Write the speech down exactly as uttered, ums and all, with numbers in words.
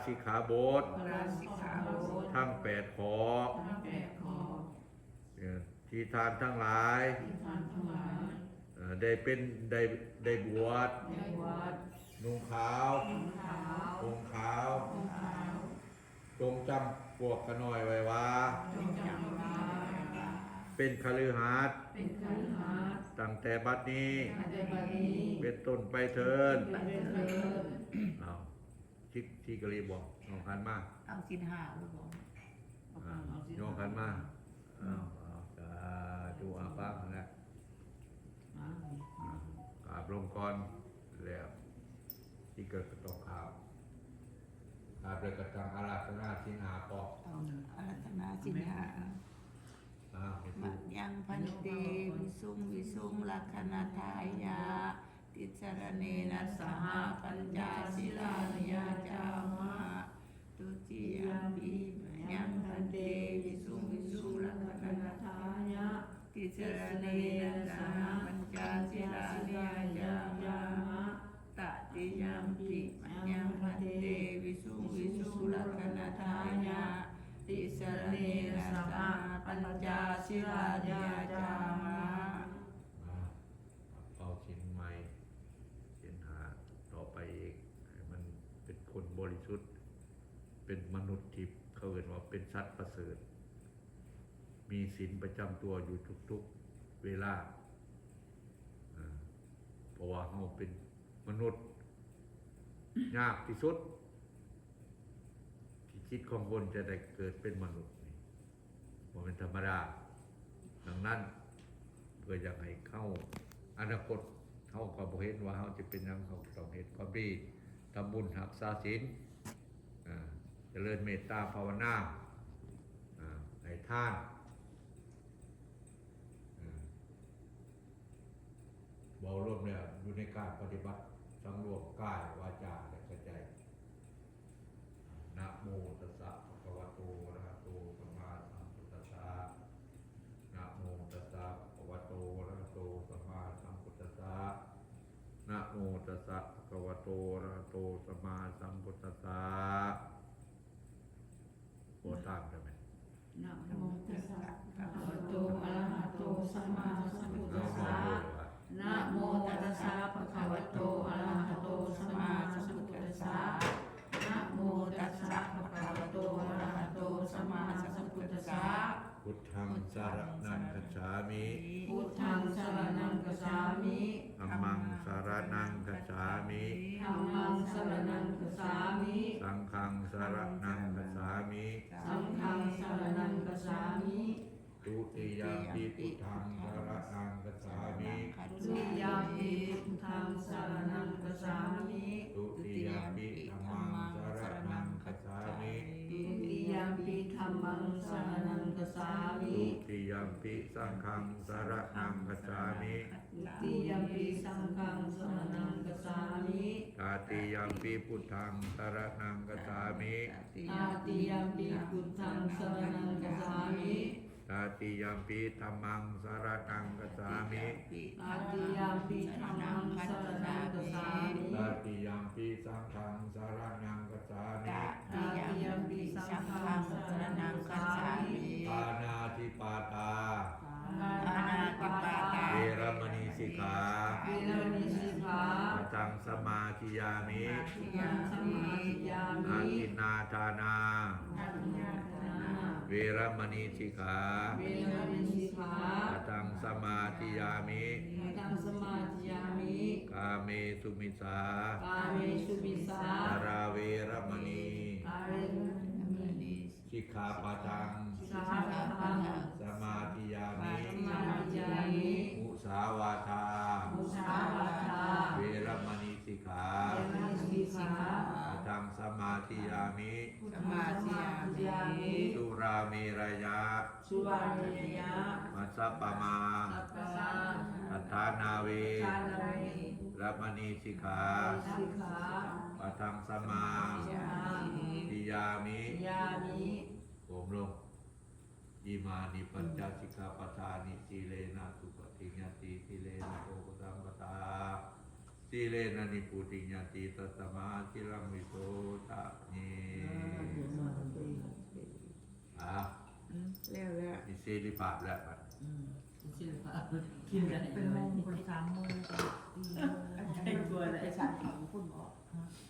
สิกขาบท ปาราชิกขาบท ทั้งแปดข้อ ทั้งแปดข้อ เอ่อที่ท่านทั้งหลาย ที่ท่านทั้งหลาย เอ่อได้เป็น ได้ ได้บวช ได้บวช นุ่งขาว นุ่งขาว ห่มขาว ห่มขาว จงจำพวกข้าน้อยไว้ว่า จงจำพวกข้าน้อยไว้ว่า เป็นคฤหัสถ์ เป็นคฤหัสถ์ ตั้งแต่บัดนี้ ตั้งแต่บัดนี้ เป็นต้นไปเทิน เป็นต้นไปเทิน เอา ชิก ชิกรีบอก น้องขันมา เอาศีลห้าหรือบอก อ่า เอาศีลห้า น้องขันมา เอา เอา สาธุ อาปากนั่นแหละ อ่า อ่ากราบลงก่อน แล้ว ที่เกิดก็ต้องกราบ กราบเลยก็ต้องอาราธนาศีลห้าปอก เอาอาราธนาศีลห้า อ่า ให้พูด Mayaṃ bhante visuṃ visuṃ rakkhaṇatthāya tisaraṇena saha pañca sīlāni yācāma. Dutiyampi mayaṃ bhante visuṃ visuṃ rakkhaṇatthāya tisaraṇena saha pañca sīlāni yācāma. Tatiyampi mayaṃ bhante visuṃ visuṃ rakkhaṇatthāya tisaraṇena saha pañca sīlāni yācāma. อ่า เอาศีลใหม่ ศีลห้า ต่อไปอีก ให้มันเป็นคนบริสุทธิ์ เป็นมนุษย์ที่เขาเรียกว่าเป็นสัตว์ประเสริฐ มีศีลประจำตัวอยู่ทุกๆเวลา อ่า เพราะว่าเราเป็นมนุษย์ ยากที่สุด ที่จิตของคนจะได้เกิดเป็นมนุษย์นี่ บ่แม่นธรรมดา ดังนั้น เพื่ออยากให้เข้าอนาคต เฮาก็บ่เห็นว่าเฮาจะเป็นหยัง เฮาก็ต้องเฮ็ดความดี ทำบุญ รักษาศีล อ่า เจริญเมตตาภาวนา อ่า ให้ทาน อ่า เว้ารวมแล้วอยู่ในการปฏิบัติ สังรวมกาย วาจา และก็ใจ Namo tassa bhagavato arahato sammāsambuddhassa. Namo tassa bhagavato arahato sammāsambuddhassa. Namo tassa bhagavato arahato sammāsambuddhassa. โอ้ ตามได้ไหม? Namo tassa bhagavato arahato sammāsambuddhassa. Namo tassa bhagavato arahato sammāsambuddhassa. Namo tassa bhagavato arahato sammāsambuddhassa. Buddhaṃ saraṇaṃ gacchāmi. Buddhaṃ saraṇaṃ gacchāmi. Dhammaṃ saraṇaṃ gacchāmi. Dhammaṃ saraṇaṃ gacchāmi. Saṅghaṃ saraṇaṃ gacchāmi. Saṅghaṃ saraṇaṃ gacchāmi. Dutiyampi buddhaṃ saraṇaṃ gacchāmi. Dutiyampi buddhaṃ saraṇaṃ gacchāmi. Dutiyampi dhammaṃ saraṇaṃ gacchāmi. Dutiyampi dhammaṃ saraṇaṃ gacchāmi. Dutiyampi saṅghaṃ saraṇaṃ gacchāmi. Dutiyampi saṅghaṃ saraṇaṃ gacchāmi. Tatiyampi buddhaṃ saraṇaṃ gacchāmi. Tatiyampi buddhaṃ saraṇaṃ gacchāmi. Tatiyampi dhammaṃ saraṇaṃ gacchāmi. Tatiyampi dhammaṃ saraṇaṃ gacchāmi. Tatiyampi saṅghaṃ saraṇaṃ gacchāmi. Tatiyampi saṅghaṃ saraṇaṃ gacchāmi. Pāṇātipātā. Pāṇātipātā. Veramaṇī sikkhā. Veramaṇī sikkhā. Padaṃ samādiyāmi. Padaṃ samādiyāmi. Adinnādānā. Adinnādānā. Veramaṇī sikkhā. Veramaṇī sikkhā. Padaṃ samādiyāmi. Padaṃ samādiyāmi. Kāmesu micchā. Kāmesu micchā. Chārā veramaṇī. Chārā veramaṇī. Sikkhāpadaṃ. Sikkhāpadaṃ. Samādiyāmi. Samādiyāmi. Musāvādā. Musāvādā. Veramaṇī sikkhā. Veramaṇī sikkhā. Padaṃ samādiyāmi. Samādiyāmi. Surāmeraya. Surāmeraya. Majjapamā. Majjapamā. Daṭṭhānā ve. Daṭṭhānā ve. Ramaṇī sikkhā. Sikkhā. Padaṃ samā. Samādiyāmi. Diyāmi. ก้มลง Imāni pañca sikkhāpadāni. Sīlena sugatiṃ yanti, sīlena bhogasampadā, Sīlena nibbutiṃ yanti, tasmā sīlaṃ visodhaye. อ่า อ่ะ อืมแล้วแล้ว มีเสรีภาพแล้วบัด อืม กินได้ เป็นโมงคนสามโมง ใครกลัวอะไร ไปสามของคุณหมอ